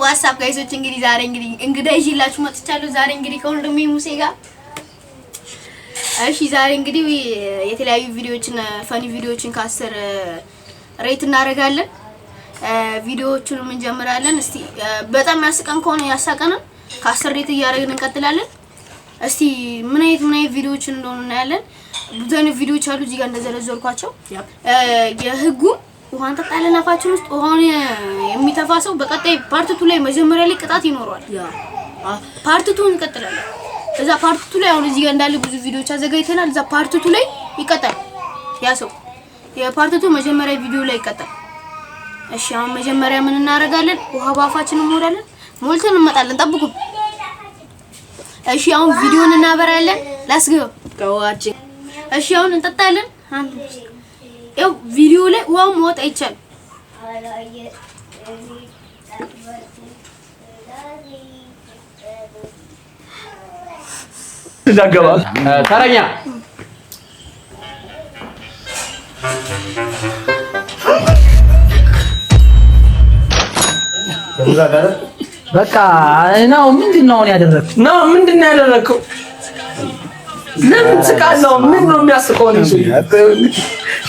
What's up guys ኦች፣ እንግዲህ ዛሬ እንግዲህ እንግዳ ይዤላችሁ መጥቻለሁ። ዛሬ እንግዲህ ከወንድሜ ሙሴ ጋር። እሺ፣ ዛሬ እንግዲህ የተለያዩ ቪዲዮዎችን፣ funny ቪዲዮዎችን ከ10 rate እናደርጋለን። ቪዲዮዎቹንም እንጀምራለን። እስቲ በጣም ያስቀን ከሆነ ያሳቀንን ከ10 rate እያደረግን እንቀጥላለን። እስቲ ምን አይነት ቪዲዮዎችን እንደሆኑ እናያለን። ብዙ አይነት ቪዲዮዎች አሉ እዚህ ጋር እንደዘረዘርኳቸው። የህጉ ውሃ እንጠጣለን። አፋችን ውስጥ ውሃውን የሚተፋ ሰው በቀጣይ part two ላይ መጀመሪያ ላይ ቅጣት ይኖረዋል። Part two እንቀጥላለን። እዛ part two ላይ አሁን እዚህ ጋር እንዳለ ብዙ ቪዲዮዎች አዘጋጅተናል። እዛ part two ላይ ይቀጣል ያ ሰው። የ part two መጀመሪያ ቪዲዮ ላይ ይቀጣል። እሺ፣ አሁን መጀመሪያ ምን እናደርጋለን? ውሃ በአፋችን እንሞላለን። ሞልተን እንመጣለን። ጠብቁ። እሺ፣ አሁን ቪዲዮን እናበራለን። ላስገባ። ከዋችን። እሺ፣ አሁን እንጠጣለን። አንድ ያው ቪዲዮ ላይ ውሃው መዋጥ አይቻልም። እንዳገባ ተረኛ። በቃ ነው። ምንድን ነው አሁን ያደረግኩት? ነው፣ ምንድን ነው ያደረግከው? ለምን ትስቃለህ? ምን ነው የሚያስቀው? ነው።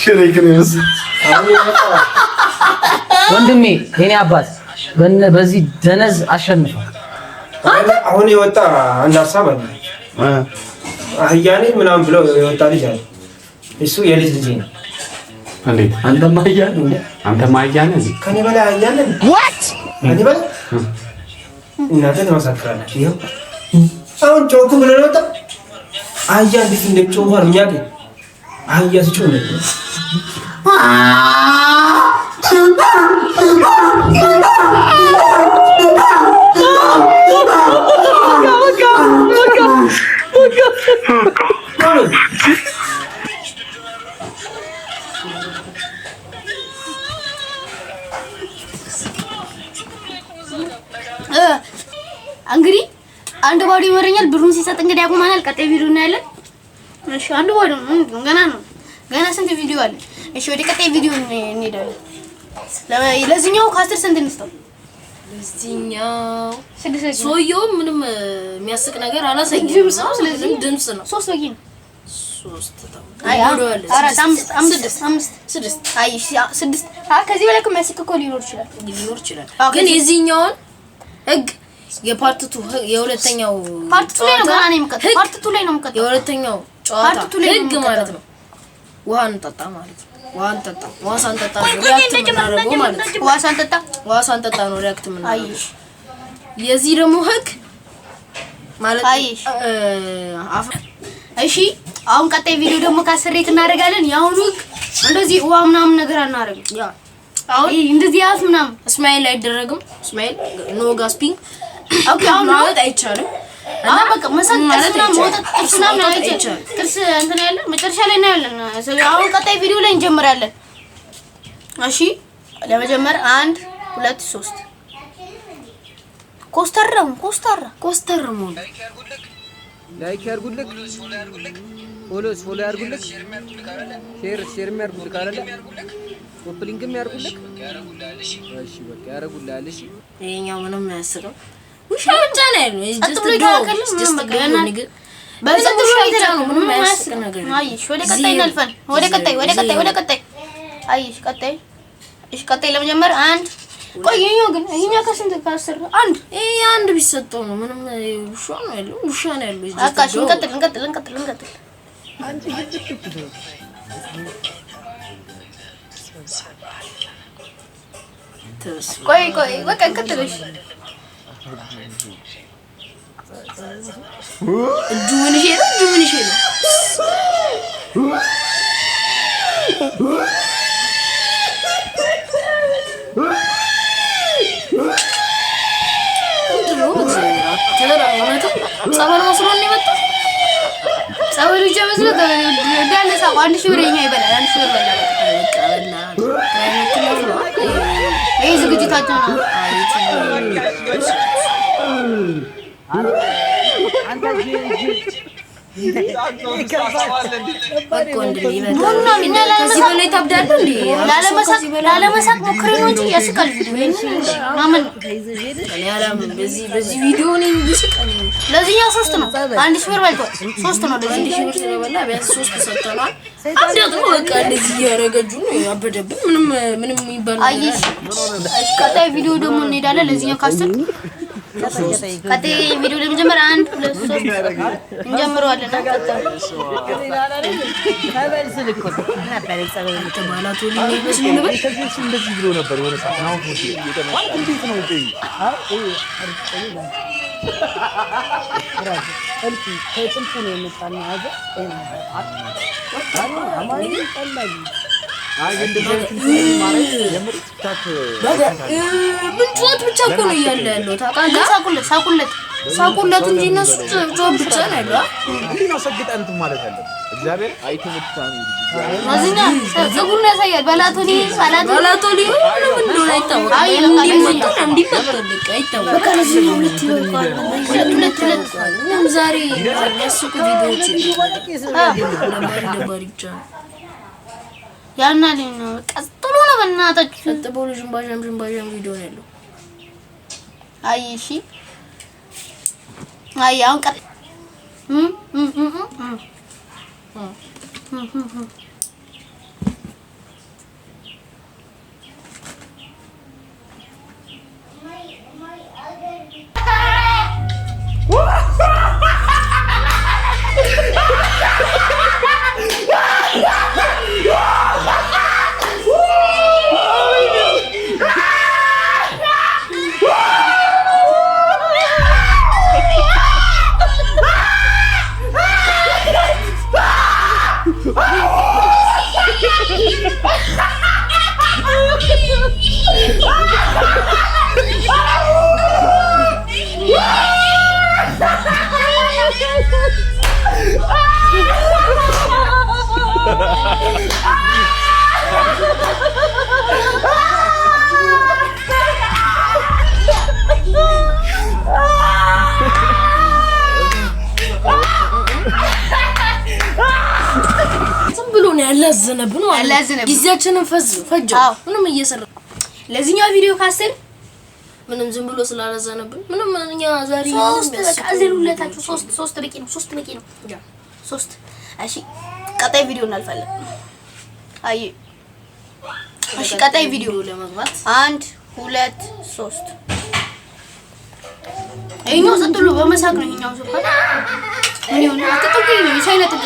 ሽሬክ ነው የመሰለው። ወንድሜ፣ የኔ አባት በዚህ ደነዝ አሸንፏል። አሁን የወጣ አንድ ሀሳብ አለ። አህያ ነኝ ምናምን ብለው የወጣ ልጅ አለ። እሱ የልጅ ልጅ ነው። እንዴት? አንተማ አህያ ነህ። አንተማ አህያ ነህ። ከኔ በላይ አህያ ነኝ። ከኔ በላይ እናንተ ትመሰክራላችሁ። ይኸው አሁን ጮኩ ብሎ ነው የወጣ። አህያ እንዴት እንደጮህ እንኳን የሚያውቅ አህያ ሲጮህ ነው። እንግዲህ አንድ ባዶ ይመረኛል። ብሩን ሲሰጥ እንግዲህ ያቆመናል። ቀጣይ ቪዲዮ እናያለን። እሺ፣ አንድ ባዶ ነው፣ ገና ነው። ገና ስንት ቪዲዮ አለ። እሺ፣ ወደ ቀጣይ ቪዲዮ እንሄዳለን። ለዚህኛው ከ10 ስንት እንስጠው? ለዚህኛው 6 በቂ ነው። ሰውየው ምንም የሚያስቅ ነገር አላሳየም። ድምጽ ነው። ስለዚህ ምንም ድምጽ ነው። 3 በቂ ነው። 3 ተው። አይ፣ አራት፣ አምስት፣ አምስት፣ አምስት። 6። አይ እሺ፣ 6። አይ፣ ከዚህ በላይ እኮ የሚያስቅ እኮ ሊኖር ይችላል። ሊኖር ይችላል። አዎ፣ ግን የዚህኛውን ህግ የ part two የሁለተኛው part two ላይ ነው ገና ነው የሚቀጥለው። ህግ part two ላይ ነው የሚቀጥለው። የሁለተኛው ጨዋታ part two ላይ ነው ህግ የሚቀጥለው። ማለት ነው። ውሃ እንጠጣ ማለት ነው። ውሃ እንጠጣ። ውሃ ሳንጠጣ ነው react የምናደርገው ማለት ነው። ውሃ ሳንጠጣ። ውሃ ሳንጠጣ ነው react የምናደርገው። አይሽ። የዚህ ደግሞ ህግ ማለት አይሽ። እሺ፣ አሁን ቀጣይ ቪዲዮ ደግሞ ከ10 rate እናደርጋለን። የአሁኑ ህግ እንደዚህ ውሃ ምናምን ነገር አናደርግም። ያ አሁን ይሄ እንደዚህ አፍ ምናምን Smile አይደረግም። Smile, no gasping. Okay፣ አሁን ነው ማለት አይቻልም። እና በቃ መሳቅ፣ ጥርስ ማለት ምናምን አይቻልም። መውጣት፣ ጥርስ ምናምን መውጣት አይቻልም። አይቻልም። ጥርስ እንትን ያለ መጨረሻ ላይ እናያለን። ስለዚህ አሁን ቀጣይ ቪዲዮ ላይ እንጀምራለን። እሺ፣ ለመጀመር አንድ፣ ሁለት፣ ሶስት። ኮስተር ነው፣ ኮስተር። ኮስተር መሆን። Like ያርጉልክ፣ follow follow ያርጉልክ፣ share share ያርጉልክ አይደለ? Copy link ም ያርጉልክ። እሺ፣ በቃ ያርጉልሃል። እሺ። ይሄኛው ምንም አያስቅም። ውሻ ብቻ ነው ያለው። It's ጸጥ just ብሎ a dog. ይከራከራል። It's just a ምንም በቃ dog, nigga. በጸጥ ምንም ብሎ ውሻ ብቻ ይከራከራል። ነው። ምንም አያስቅ ነገር የለም። አይሽ፣ ወደ ቀጣይ ዜሮ። እናልፋለን። ወደ ቀጣይ፣ ወደ ቀጣይ፣ ወደ ቀጣይ። አይሽ፣ ቀጣይ። እሺ፣ ቀጣይ ለመጀመር አንድ። ቆይ፣ ይሄኛው ግን ይሄኛው ከስንት ከ10 አንድ። ይሄ አንድ ቢሰጠው ነው። ምንም ውሻ ነው ያለው። ውሻ ነው ያለው። It's just a በቃ እሺ፣ dog. እንቀጥል፣ እንቀጥል፣ እንቀጥል፣ እንቀጥል። ተስፋ ቆይ ቆይ፣ በቃ እንቀጥል። እሺ። እጁ ምን ይሄ ነው? እጁ ምን ይሄ ነው? ምንድን ነው? በእግዚአብሔር አትበላ። እውነትም ጸበል መስሎ ነው የመጣው። ጸበሉ ብቻ መስሎ እንዳለ ሳቁ። 1000 ብር ይኸኛው ይበላል። 1000 ብር በላ። በቃ በላ። Private ነው። ይሄ ዝግጅታቸው ነው። አንተ እጅ እጅ በቃ ወንድሜ ይበቃል። ከዚህ በላይ ታብዳለህ እንዴ? ላለመሳቅ ሞክሬ ነው እንጂ ያስቃል ቪዲዮ። ይሄንን ማመን ነው። እኔ አላምንም። በዚህ ቪዲዮ እኔ ብስቅ ለዚህኛው 3 ነው። 1000 ብር በልቷል። 3 ነው ለዚህ። 1000 ብር ስለበላ ቢያንስ 3 ሰጥተናል። አብዳት ነው በቃ እንደዚህ እያደረገ እጁን ነው ያበደብን። ምንም ምንም የሚባል ነገር አየሽ። እሺ ቀጣይ ቪዲዮ ደግሞ እንሄዳለን። ለዚህኛው ከ10 ቀጣይ ቪዲዮ ለመጀመር 1 2 3 እንጀምረዋለን። ቀጣይ እንደዚህ ብሎ ነበር የሆነ ሰዓት ነው ማለት እንዴት ነው? ምን ጩኸት ብቻ እኮ ነው እያለ ያለው ታውቃለህ? ሳቁለት ሳቁለት ሳቁለት እንጂ እነሱ ጩኸት ብቻ ነው ያለው። እንዲህ ነው ሰግጠህ እንትን ማለት ያለብህ። እግዚአብሔር እዚህኛ ፀጉሩን ያሳያል። ባላቶኒ ባላቶኒ ባላቶኒ ምንም እንደሆነ አይታወቅም። አይ በቃ እንዲህ መጥቷል፣ እንዲህ መጥቷል፣ በቃ አይታወቅም። በቃ ለዚህኛው 2 ይበቃዋል። 2 2 2 ምንም ዛሬ የሚያስቁ ቪዲዮዎች ደባሪ ደባሪ ብቻ ነው። ያናልኝ ነው ቀጥሎ ነው በእናታችሁ። ቀጥ ብሎ ዥንባዣም ዥንባዣም ቪዲዮ ነው ያለው። አይ እሺ አይ አሁን ቀጥ እም እም እም እም እም ዝም ብሎ ነው ያላዘነብን ማለት ነው። ያላዘነብን። ጊዜያችንን ፈጀው። አዎ። ምንም እየሰራ ለዚህኛው ቪዲዮ ከ10 ምንም ዝም ብሎ ስላላዘነብን ምንም እኛ ዛሬ 3 በቃ ዘሉለታችሁ 3 3 በቂ ነው። 3 በቂ ነው። 3 እሺ ቀጣይ ቪዲዮ እናልፋለን። አይ እሺ ቀጣይ ቪዲዮ ለመግባት 1 2 3 ይኸኛው ጸጥ ብሎ በመሳቅ ነው። ይኸኛው ሰው ምን ይሆን? አትጠጉኝ ነው የቻይና ጥግ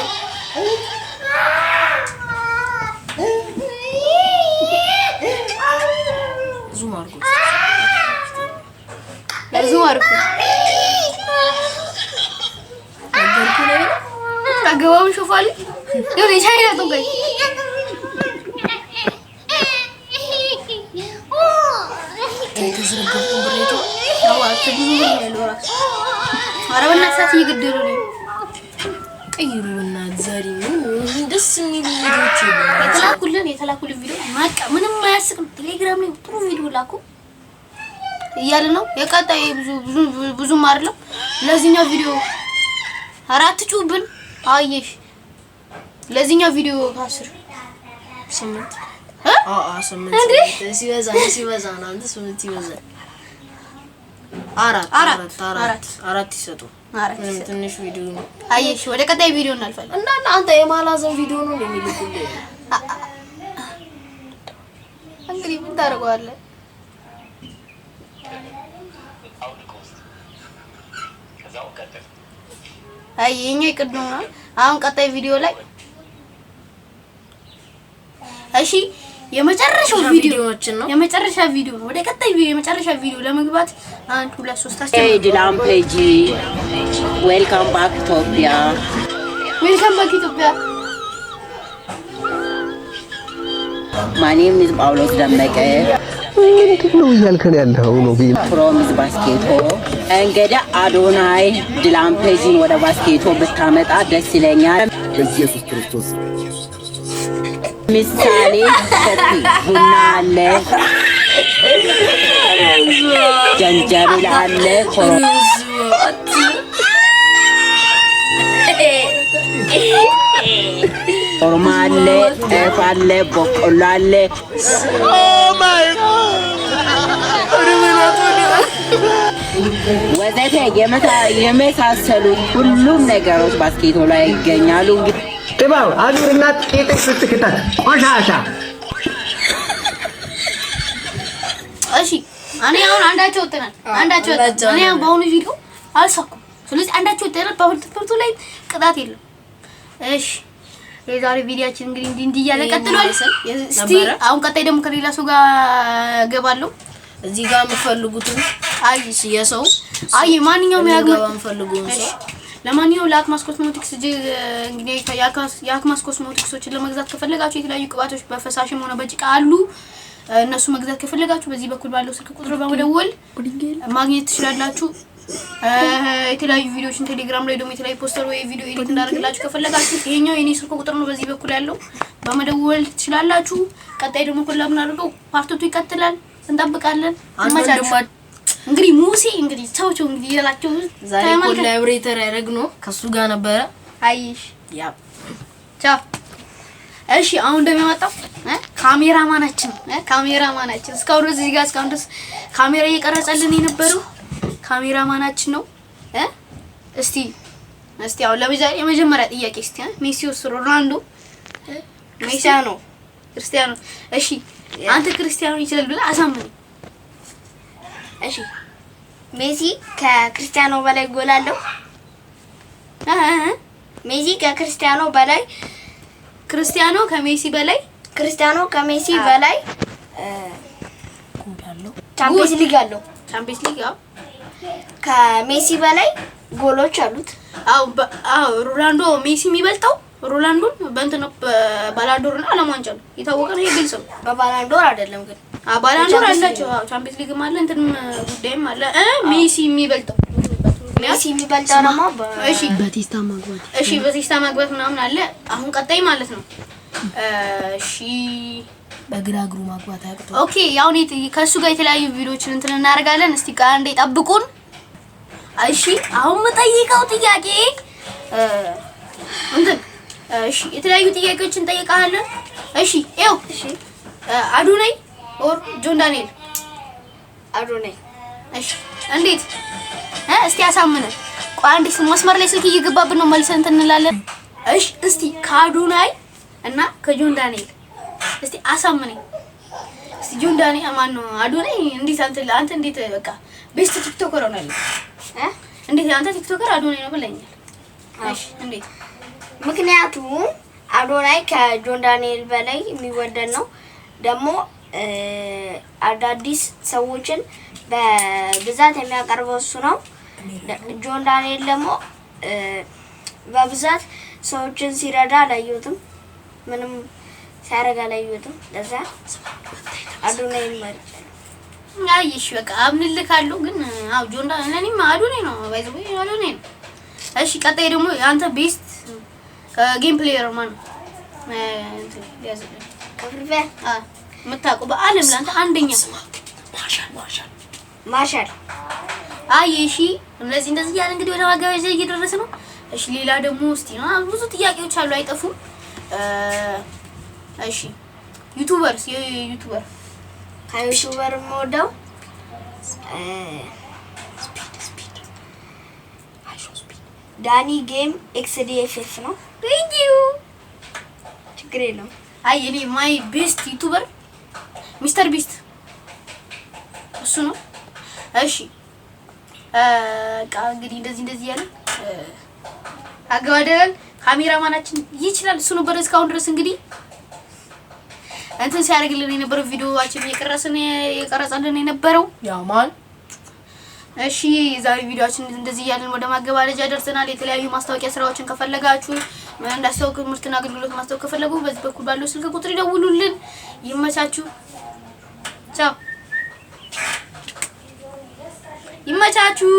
ዙም አድርጎ ዙም አድርጎ አገባቡ ሾፋል ይሁን የቻይና ጥግ የተዘረጋውን ብር አይተኸዋል? ያው ብዙ ብር ነው ያለው እራሱ። ኧረ በእናትህ ሰዓት እየገደሉ ነው። ቀይሩ በእናትህ ዛሬ ምንም ደስ የሚሉ ቪዲዮዎች የሉም። የተላኩልን ቪዲዮ ማቃ ምንም አያስቅም። ቴሌግራም ላይ ጥሩ ቪዲዮ ላኩ እያለ ነው። የቀጣይ ብዙ ብዙ ብዙም አይደለም። ለዚህኛው ቪዲዮ አራት ጩብን አየሽ። ለዚህኛው ቪዲዮ ከ10 8 እ? አዎ 8 እንዴ? ሲበዛ ሲበዛ ነው። አንተ 8 ይበዛል። አራት አራት አራት አራት አራት ይሰጡ። አራት ምንም ይሰጡ። ትንሽ ቪዲዮ ነው። አየሽ፣ ወደ ቀጣይ ቪዲዮ እናልፋለን። እና አንተ የማላዘን ቪዲዮ ነው እንደሚልኩልህ እንግዲህ ምን ታደርገዋለህ? አይ የኛው የቅድሙ ነው። አሁን ቀጣይ ቪዲዮ ላይ እሺ፣ የመጨረሻው ቪዲዮ ቪዲዮዎችን ነው። የመጨረሻ ቪዲዮ ነው። ወደ ቀጣይ ቪዲዮ የመጨረሻ ቪዲዮ ለመግባት 1 2 3 Hey አስጀምር። Dilan Peji, welcome back Ethiopia. Welcome back ኢትዮጵያ። My name is Paulos Demeke ምንድን ነው እያልከን ያለኸው ነው? from ባስኬቶ። እንግዲህ አዶናይ ድላን ፔጂን ወደ ባስኬቶ ብታመጣ ደስ ይለኛል። በኢየሱስ ክርስቶስ ምሳሌ coffee ቡና አለ፣ ጀንጀብል አለ፣ ኦሮማ አለ፣ ጤፍ አለ፣ በቆሎ አለ። ወዘተ የመሳሰሉት ሁሉም ነገሮች ባስኬቶ ላይ ይገኛሉ። እንግዲህ ጥባው አዙርና ቄጤ ስትክተት ቆሻሻ። እሺ እኔ አሁን አንዳቸው ወጥተናል፣ አንዳቸው ወጥተናል። እኔ አሁን በአሁኑ ቪዲዮ አልሳኩም። ስለዚህ አንዳቸው ወጥተናል። በአሁኑ ትምህርቱ ላይ ቅጣት የለም። እሺ የዛሬ ቪዲዮአችን እንግዲህ እንዲህ እንዲህ እያለ ቀጥሏል። እስቲ አሁን ቀጣይ ደግሞ ከሌላ ሰው ጋር እገባለሁ። እዚህ ጋር የምፈልጉትን አይ የሰው አይ ማንኛውም ያግማ የምፈልገውን ሰው ለማንኛውም ለአክማስ ኮስሞቲክስ እንግዲህ የአክማስ ኮስሞቲክሶችን ለመግዛት ከፈለጋችሁ የተለያዩ ቅባቶች በፈሳሽም ሆነ በጭቃ አሉ። እነሱ መግዛት ከፈለጋችሁ በዚህ በኩል ባለው ስልክ ቁጥር በመደወል ማግኘት ትችላላችሁ። የተለያዩ ቪዲዮዎችን ቴሌግራም ላይ ደግሞ የተለያዩ ፖስተር ወይ ቪዲዮ edit እንዳደርግላችሁ ከፈለጋችሁ ይሄኛው የኔ ስልክ ቁጥር ነው። በዚህ በኩል ያለው በመደወል ትችላላችሁ። ቀጣይ ደግሞ collab እናድርገው። Part 2 ይቀጥላል። እንጠብቃለን። ይመቻችሁ። እንግዲህ ሙሴ እንግዲህ ቻው ቻው እንግዲህ ይላችሁ። ዛሬ collaborator ያደረግነው ከሱ ጋር ነበረ። አይሽ ያ ቻው። እሺ አሁን እንደሚመጣው ካሜራማናችን ካሜራማናችን እስካሁን ድረስ እዚህ ጋር እስካሁን ድረስ ካሜራ እየቀረጸልን የነበረው ካሜራማናችን ነው። እስቲ እስቲ አሁን ለመጀመሪያ የመጀመሪያ ጥያቄ እስቲ ሜሲ ወይስ ሮናልዶ? ክርስቲያኖ ክርስቲያኖ። እሺ አንተ ክርስቲያኖ ይችላል ብለህ አሳምነኝ። እሺ ሜሲ ከክርስቲያኖ በላይ ጎል አለው። ሜሲ ከክርስቲያኖ በላይ ክርስቲያኖ ከሜሲ በላይ ክርስቲያኖ ከሜሲ በላይ ቻምፒየንስ ሊግ አለው። ቻምፒየንስ ሊግ አዎ፣ ከሜሲ በላይ ጎሎች አሉት። አዎ አዎ። ሮናልዶ ሜሲ የሚበልጠው ሮናልዶን በእንትን ነው፣ በባላንዶር እና ዓለም ዋንጫ ነው የታወቀ ነው። ይሄ ግልጽ ነው። በባላንዶር አይደለም ግን አዎ ባላንዶር አላቸው። አዎ ቻምፒየንስ ሊግም አለ እንትንም ጉዳይም አለ። ሜሲ የሚበልጠው ሜሲ የሚበልጠው ደግሞ እሺ ባቲስታ ማግባት እሺ ባቲስታ ማግባት ምናምን አለ። አሁን ቀጣይ ማለት ነው። እሺ በግራ እግሩ ማግባት አያቅተው። Okay ያው እኔ ከእሱ ጋር የተለያዩ ቪዲዮዎችን እንትን እናደርጋለን። እስቲ አንዴ ጠብቁን። እሺ አሁን የምጠይቀው ጥያቄ እንትን እሺ የተለያዩ ጥያቄዎችን እንጠይቃለን። እሺ ይኸው እሺ አዶናይ or ጆን ዳንኤል? አዶናይ። እሺ እንዴት እስቲ አሳምነን። ቆይ አንዴ መስመር ላይ ስልክ እየገባብን ነው፣ መልሰን እንትን እንላለን። እሺ እስቲ ከአዶናይ እና ከጆን ዳንኤል እስቲ አሳምነኝ። እስቲ ጆን ዳንኤል ማን ነው? አዶናይ እንዴት አንተ እንዴት በቃ best TikToker ሆናለህ? እንዴት አንተ TikToker አዶናይ ነው ብለኛል። እሺ እንዴት? ምክንያቱም አዶናይ ከጆን ዳንኤል በላይ የሚወደድ ነው። ደግሞ አዳዲስ ሰዎችን በብዛት የሚያቀርበው እሱ ነው። ጆን ዳንኤል ደግሞ በብዛት ሰዎችን ሲረዳ አላየሁትም፣ ምንም ሲያደርግ አላየሁትም። ለዛ አዶናይ መርጫለሁ። አይሽ በቃ አምንልካለሁ። ግን አዎ ጆን ዳንኤል ለኔም አዶናይ ነው፣ by the way አዶናይ ነው። እሺ ቀጣይ ደግሞ አንተ best game player ማን ነው? እንትን ያዝልኝ ከ Free Fire የምታውቀው በዓለም ለአንተ አንደኛ ማርሻል። አይ እሺ እንደዚህ እንደዚህ እያለ እንግዲህ ወደ ማገባደጃ እየደረሰ ነው። እሺ ሌላ ደግሞ እስቲ ብዙ ጥያቄዎች አሉ አይጠፉም። እሺ YouTubers የ YouTuber ከ YouTuber የምወደው ዳኒ ጌም ኤክስዲኤፍኤፍ ነው። Thank you። ችግር የለውም። አይ እኔ my best YouTuber ሚስተር ቢስት እሱ ነው። እሺ በቃ እንግዲህ እንደዚህ እንደዚህ እያለ አገባደናል። ካሜራማናችን ይችላል እሱ ነበር እስካሁን ድረስ እንግዲህ እንትን ሲያደርግልን የነበረው ቪዲዮዋችን እየቀረጸልን የነበረው ያማን። እሺ የዛሬ ቪዲዮአችን እንደዚህ እያልን ወደ ማገባደጃ ደርሰናል። የተለያዩ ማስታወቂያ ስራዎችን ከፈለጋችሁ እንዳስተዋውቅ ምርትና አገልግሎት ማስታወቅ ከፈለጉ በዚህ በኩል ባለው ስልክ ቁጥር ይደውሉልን። ይመቻችሁ። ቻው። ይመቻችሁ።